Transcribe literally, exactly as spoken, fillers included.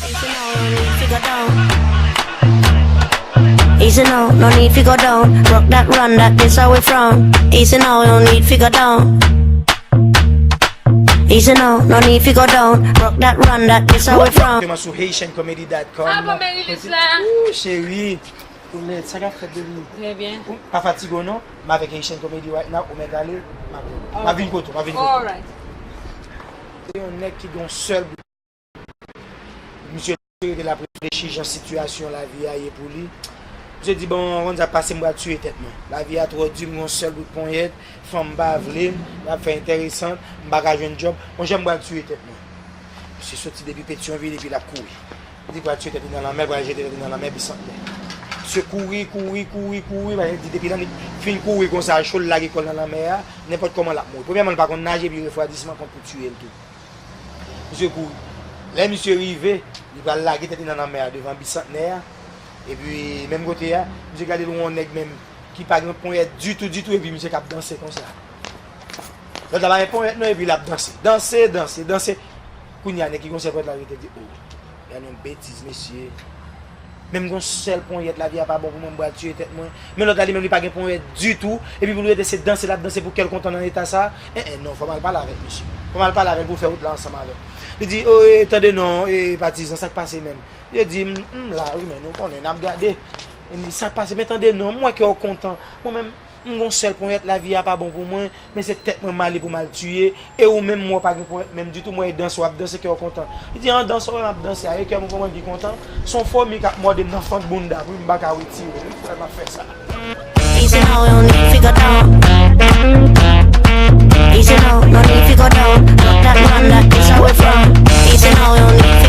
Easy now, no need fi go down. Easy now, no need fi go down. Rock that, run that, this how we from. Easy now, no need fi go down. Easy now, no need fi go down. Rock that, run that, this how we from. Sou haitian comedy dot com. Ah bon, Marilus la. Ooh, chérie. Colette, sa k ap fèt, baby? Très bien. Ou pa fatige non, m avèk Haitian Comedy right now, ou mèt ale, m ap vin. M ap vin kote w, m ap vin kote w. Alright. Se yon nèg ki gen yon sèl bout. Misye rete l ap reflechi jan sitiyasyon lavi a ye pou li. Misye di, bon, konn sa k pase, m pral tiye tèt mwen. Lavi a twò di, m gen yon sèl bout ponyèt, fanm pa vle m, l ap fè enteresant, m pa ka jwenn djòb, monchè, m pral tiye tèt mwen. Misye soti depi Petyonvil epi l ap kouri. Li di pral tiye tèt li nan lanmè, pral jete tèt li nan lanmè Bisantnè. Misye kouri, kouri, kouri, kouri, li di depi lè li fin kouri konsa, cho l lage kò l nan lanmè a, nenpòt kòman l ap mouri. Premyèman, li pa konn naje, epi refwadisman konn pou tiye l tou. Misye kouri. Lè misye rive, li pral lage tèt li nan lanmè a devan Bisantnè a. Epi, menm kote a, misye gade l wè yon nèg menm ki pa gen ponyèt ditou, ditou, epi misye k ap danse konsa. Lòt la pa gen ponyèt non, epi l ap danse. Danse, danse, danse. Kounye a, nèg ki gen sèl ponyèt la rete di, o, gade yon betiz, mesye. Menm gen yon sèl ponyèt, lavi a pa bon pou mwen, m pral tiye tèt mwen. Men lòt la, li menm, li pa gen ponyèt ditou. Epi pou l rete, se danse l ap danse pou kè l kontan nan eta sa. En, en, non, fò m al pale avèk misye. Fò m al pale avè l pou fè wout la ansanm avè l. Li di, o, e, tande non, e, patizan, sa k pase menm? Yo di, m, m la, wi, men nou konnen, n ap gade. Li di, sa k pase? Men tande non, m wè kè w kontan. Mwen menm, m gon sèl ponyèt, lavi a pa bon pou mwen, men se tèt mwen m ale pou m al tiye, e ou menm m wè w pa gen ponyèt menm ditou, m wè e danse w ap danse, kè w kontan. Li di, an danse w wè m ap danse a, e kè m ou konprann ki kontan, se yon fomi k ap mòde m nan fant bounda pou m pa ka retire l, wi, frè, m ap fè sa. Easy now, no need fi go down. Easy now, no need fi go down. Rock that, run that, this how we from. Easy now, no need